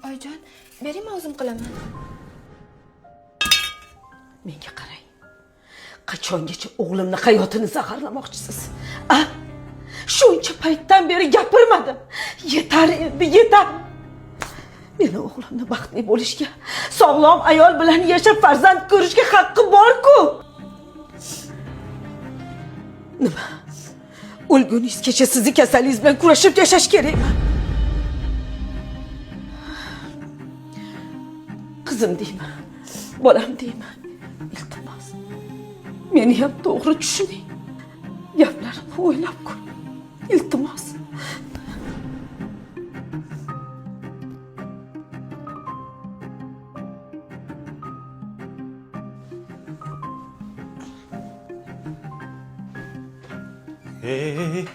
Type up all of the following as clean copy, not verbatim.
Oyijon, bering, men o'zim qilaman. Menga qarang. Qachongacha o'g'limni hayotini zaharlamoqchisiz? A? Shuncha paytdan beri gapirmadim. Yetar endi, yetar. Meni o'g'limni baxtli bo'lishga, sog'lom ayol bilan yashab farzand ko'rishga haqqi bor-ku. Nima? O'lguningizgacha sizni kasalingiz bilan kurashib yashash kerakmi? Qizim deyman, bolam deyman. Iltimos. Meni ham to'g'ri tushuning. Gaplarimni o'ylab ko'ring. Iltimos. Ey, ey, ey.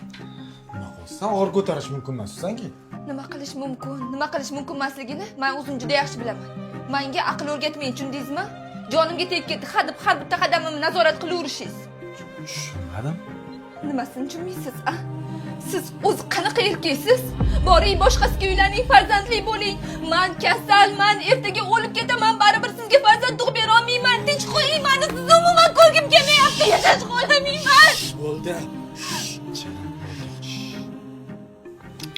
Nima qilyapsan? Og'ir ko'tarish mumkin emas sanki. Nima qilish mumkin, nima qilish mumkin emasligini men o'zim juda yaxshi bilaman. Menga aql o'rgatmang, tushundingizmi? Jonimga tegib ketdi, hadeb har bitta qadamimni nazorat qilaverishingiz. Tushunmadim. Nimasini tushunmaysiz, a? Siz o'zi qanaqa erkaksiz? Boring, boshqasiga uylaning, farzandli bo'ling. Man kasalman, ertaga o'lib ketaman, baribir sizga farzand tug'ib bera olmayman. Tinch qo'ying mani, sizni umuman ko'rgim kelmayapti, yashash xohlamayman. Bo'ldi. Jinim, bo'ldi.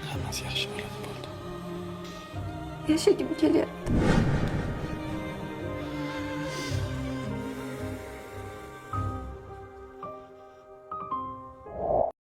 Hammasi yaxshi bo'ladi, bo'ldi. Yashagim kelyapti.